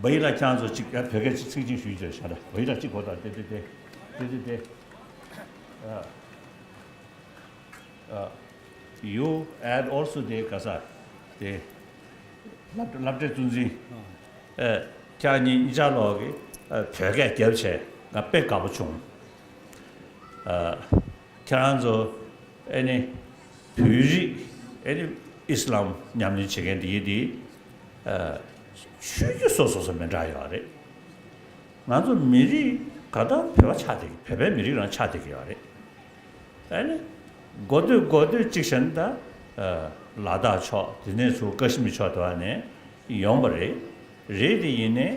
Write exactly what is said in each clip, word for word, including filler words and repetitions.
བ་ཡི་ལ་ཁྱེད་ཚོ་གཅིག་བོད་སྐད་ཅིག་ཚིག་ཅིག་ཞུས་བྱས་ཤ་ད་བ་ཡི་ལ་གཅིག་གོ་ད་དེ་དེ་དེ་དེ་དེ་དེ། You and also དེ་ག་ས་དེ་སློབ་སློབ་གྲྭའི་གཙོ་འཛིན་ཨ་ཁྱེད་གཉིས་གཉིས་ཆ་ལོག་གི་ཨ་བོད་སྐད་རྒྱབ་བྱས་ང་དཔེ་དགའ་པོ་བྱུང་། ཨ་ཁྱེད་རང་ཚོ་ཨེ་ནི་བོད་རིགས་ཨེ་ནི་ཨི་སི་ལམ་ཉམས་ལེན་བྱེད་མཁན་དེ་ཡིན་དེ་ཨ་ཆོས་བརྒྱུད་སོ་སོ་སོ་མི་འདྲ་ཡོད་རེད། ང་ཚོ་མི་རིགས་ག་ད་བོད་པ་ཆགས་བསྡད་ཀྱི་བོད་པའི་མི་རིགས་རང་ཆགས་བསྡད་ཀྱི་ཡོད་རེད། ཨ་ནི། གོ་ཐོས་གོ་ཐོས་གཅིག་བྱས་ན་ད། ལ་དྭགས་ཕྱོགས་དེ་ནས་ཚུར་ཀ་ཤི་མིར་ཕྱོགས་དེ་བ་ནས་ཡོང་བ་རེད། རེད་དེ་ཡིན་ནའི་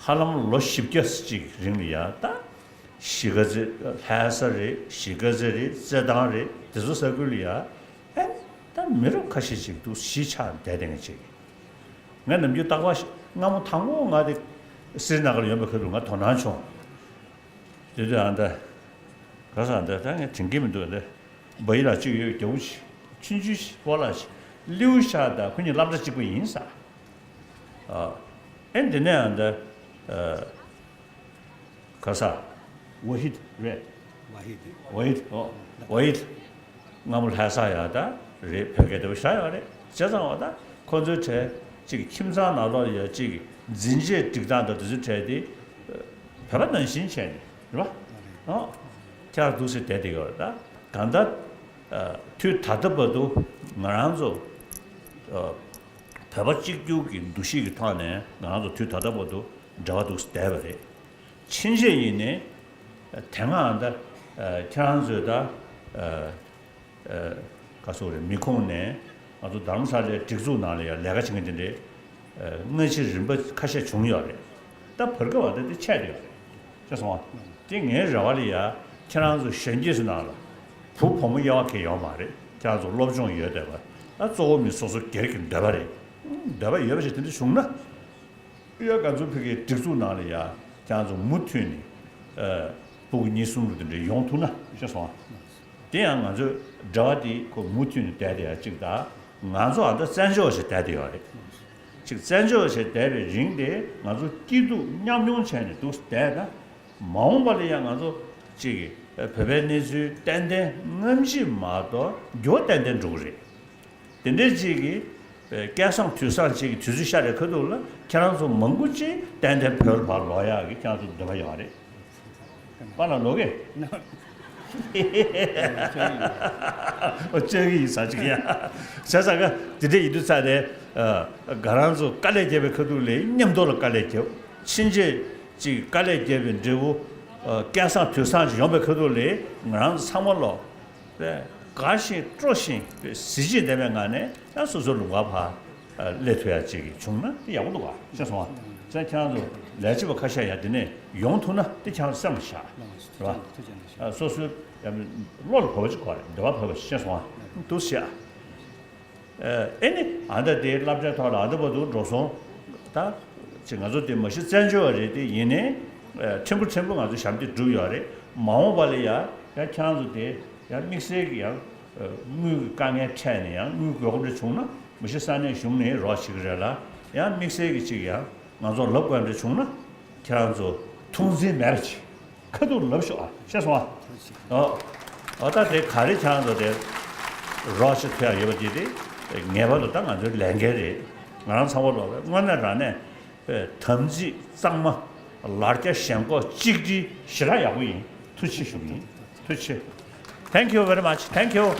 ཧ་ལམ་ལོ་བཞི་བརྒྱ་ཅིག་རིང་ལ་ཡ་ད། གཞིས་ཀ་རྩེ་ལྷ་ས་རེད་གཞིས་ཀ་རྩེ་རེད་རྩེད་ཐང་རེད་དེ་ཚོ་ས་ཁུལ་ལ་ཡ། ཨ་ནི་ད་མི་རབས་ཁ་ཤས་ཅིག་འདུག་གཞིས་ཆགས་བསྡད་བསྡད་མཁན་ཅིག་ང་ནམ་རྒྱུན་རྟག་པར་སྔ་མོ་དང་པོ་ང་དེ་སི་རི་ན་གར་ཡོང་པའི་ཁ་ཐུག་ང་དོ་སྣང་བྱུང་། དེ་དུས་ཨ་ད། ག་ས་ཨ་ད་ད་ངས་དྲན་གྱི་མི་འདུག་ཨ་ད། བ་ཡི་ལ་གཅིག་ཡོད་རྒྱ་བོ་ཆེ་ཆུང་ཆུང་ཞིག་སྤོ་ལགས་ཤིག་ལིའུ་ཤ་ད་ཁོ་གཉིས་སློབ་གྲྭ་གཅིག་པ་ཡིན་ས། ཨ་ཨེ་འདི་ནས་ཨ་ད། ག་ས། ཝ་ཧིད་རེད། ཝ་ཧིད། ཝ་ཧིད་ཨོ། ཝ་ཧིད། སྔ་མོ་ལྷ་ས་ཡ་ད་རེད་བོད་སྐད་དེ་བ་བཞག་ཡོད་རེད་བྱས་ཙང་བ་ད་ཁོ་ཚོའི་གྲས་གཅིག་ཁྱིམ་ཚང་ནང་ལོགས་ཡ་གཅིག་འཛིན་ཆས་སྒྲིག་སྟངས་དང་དེ་ཚོའི་གྲས་དེ་བོད་པ་ནང་བཞིན་བྱས་ནས་རེད་བ། ཨོ། ཁྱེད་རང་འདུག་སེ་བསྡད་དེ་ཡོད་རེད་ད་གང་ལྟར་དུས་ད་ལྟ་བར་དུ་ང་རང་ཚོ་བོད་པ་གཅིག་གྱུར་གྱི་འདུ་ཤེས་ཀྱི་ཐོག་ནས་ང་རང་ཚོ་དུས་ད་ལྟ་བར་དུ་འབྲེལ་བ་འདུག་སེ་བསྡད་པ་རེད། ཕྱིན་ཆད་ཡིན་ནའི། དེ་སྔ་ཨ་ད། ཁྱེད་རང་ཚོས་ད། ག་སོག་རེད་མི་ཁོངས་ནས་ང་ཚོ་རྡ་རམ་ས་ལའི་སྒྲིག་འཛུགས་ནང་ལ་ཡང་ལས་ཀ་བྱེད་མཁན་དེ་འདྲའི། སྔ་ཕྱི་རིམ་པ་ཁ་ཤས་བྱུང་ཡོད་རེད། ད་བར་སྐབས་བ་ད་དེ་ཆད་ཡོད་རེད། ཤེས་སོང་ཨ། དེ་ངའི་རེ་བ་ལ་ཡ་ཁྱེད་རང་ཚོ་གཞོན་སྐྱེས་ཚོ་ནང་ལ། བུ་བུ་མོ་དབྱེ་བ་གང་ཡོད་མ་རེད་ཁྱེད་རང་ཚོ་སློབ་སྦྱོང་ཡོད་བསྡད་པ། ད་གཙོ་བོ་མི་སོ་སོ་སྒེར་གྱི་འདོད་པ་རེད། འདོད་པ་ཡོད་པ་ཞིག་དེ་འདྲ་བྱུང་ན། ཡ་ག་ཚོད་ཕ་གིའི་སྒྲིག་འཛུགས་ནང་ལ་ཡ་ཁྱེད་ཚོ་མུ་མཐུད་ནས་ཨ་སྤུ་གུ་གཉིས་གསུམ་རུ་དེ་འདྲ་ཡོང་ཐུབ་ན་ཤེས་སོང་ཨ། དེ་ཡང་ང་ཚོའི་འབྲེལ་བ་དེ་ཁོ་མུ་མཐུད་ནས་བསྡད་དེ་ཡ་གཅིག་དང་ང་ཚོ་ཨ་ད་བཙན་བྱོལ་བ་ཞིག་བསྡད་དེ་ཡོད་རེད། གཅིག་བཙན་བྱོལ་བ་ཞིག་བསྡད་པའི་རིང་དེ་ང་ཚོ་སྐྱིད་སྡུག་མཉམ་མྱོང་བྱས་ནས་འདུག་བསྡད་ན་མ་འོངས་པ་ལ་ཡང་ང་ཚོ་གཅིག་བོད་པའི་གནས་ཚུལ་ཏན་ཏན་སྔ་ཕྱི་མ་གཏོགས་འགྱུར་བ་ཏན་ཏན་འགྲོ་གི་རེད། དེ་འདྲའི་ཅིག་གིས་སྐལ་བཟང་དུས་བཟང་ཅིག་གི་དུས་ཚོད་ཤར་བའི་ཁ་ཐུག་ལ་ཁྱེད་རང་ཚོ་མང་པོ་ཅིག་ཏན་ཏན་བོད་ལ་ཕར་ལོག་ཡག་གི་ཁྱེད་རང་ཚོ་འདོད་པ་ཡོད་རེད། པཱ་ལགས་ལོག་གི། ཨོ་བཅར་གི་ཡིན་ས་ཅིག་ཡ། བྱས་ཙང་ག་དེ་འདྲ་ཡིན་དུས་ཙང་ནས་ང་རང་ཚོ་དཀའ་ལས་བརྒྱབ་པའི་ཁ་ཐུག་ལ་མཉམ་དུ་ལ་དཀའ་ལས་བརྒྱབ། ཕྱིན་ཆད་ཅིག་དཀའ་ལས་བརྒྱབ་པའི་འབྲས་བུ་སྐལ་བཟང་དུས་བཟང་ཅིག་ཡོང་པའི་ཁ་ཐུག་ལ་ང་རང་ཚོ་ཚང་མ་ལོག་དགའ་ཞིང་སྤྲོ་ཞིང་གཟི་བརྗིད་ལྡན་པའི་ངང་ནས་ཡང་སོ་སོའི་ལུང་པར་ཕར་སླེབས་ཐུབ་ཡ་ཅིག་བྱུང་ན་དེ་ཡག་པོ་འདུག་ག་ཤེས་སོང་ང་། ཙང་ཁྱེད་རང་ཚོ་ལས་བྱེད་པ་ཁ་ཤས་ཡང་དེ་ནས་ཡོང་ཐུབ་ན་དེ་ཁྱེད་རང་ཚོ་སེམས་ལ་བཞག་རེད་བ། སོ་སོའི་བློ་ལ་བབས་པ་ཅིག་དགོས་རེད་འདོད་པ་བབས་པ་ཤེས་སོང་ང་། འདུག་ཤག་ཨེ་ནི་ཨ་ད་དེ་སློབ་གྲྭའི་ཐོག་ལ་ཨ་ད་བར་དུ་འགྲོ་སོང་། ད་ཅིག་ང་ཚོ་དེ་མ་གཞི་བཙན་བྱོལ་བ་རེད་དེ་ཡིན་ནའི་ཕྲན་བུ་ཕྲན་བུ་ང་ཚོ་ཞབས་འདེགས་སྒྲུབ་ཡོད་རེད། མ་འོངས་པ་ལ་ཡ་ཡང་ཁྱེད་རང་ཚོ་དེ་ཡང་དམིགས་བསལ་གྱི་ཡང་དངུལ་གྱི་དཀའ་ངལ་འཕྲད་ནས་ཡང་དངུལ་དགོས་མཁོ་འདྲ་བྱུང་ན་མ་གཞི་ས་གནས་གཞུང་ནས་རོགས་བྱེད་ཀྱི་རེད་ལ་ཡང་དམིགས་བསལ་གྱི་ཅིག་ཡང་ང་ཚོར་ལབ་དགོས་འདྲ་བྱུང་ན་ཁྱེད་རང་ཚོ་ཐུགས་འཛེམ་མེད་པ་ཅིག་ཁ་ཐུག་ལབ་ཤོག་ཨ། ཤེས་སོང་ཨ། ཨོ། ཨོ་ད་དེ་ག་རེ་ཆང་དུ་དེ་རོགས་ཤིག་ཐུ་ཡག་ཡོད་པ་དེ་དེ་ངེས་པར་དུ་ད་ང་ཚོའི་ལས་འགན་རེད། ང་རང་ཚང་མ་ལོག་པའི་དངོས་གནས་དྲང་གནས་དམ་ཚིག་གཙང་མ་ལར་རྒྱ་ཞེན་ཁོག་གཅིག་སྒྲིལ་ཞེ་དྲག་ཡག་པོ་ཡིན། ཐུགས་རྗེ་ཆེ་ཞུ་གི་ཡིན། ཐུགས་རྗེ་ཆེ། Thank you very much. Thank you.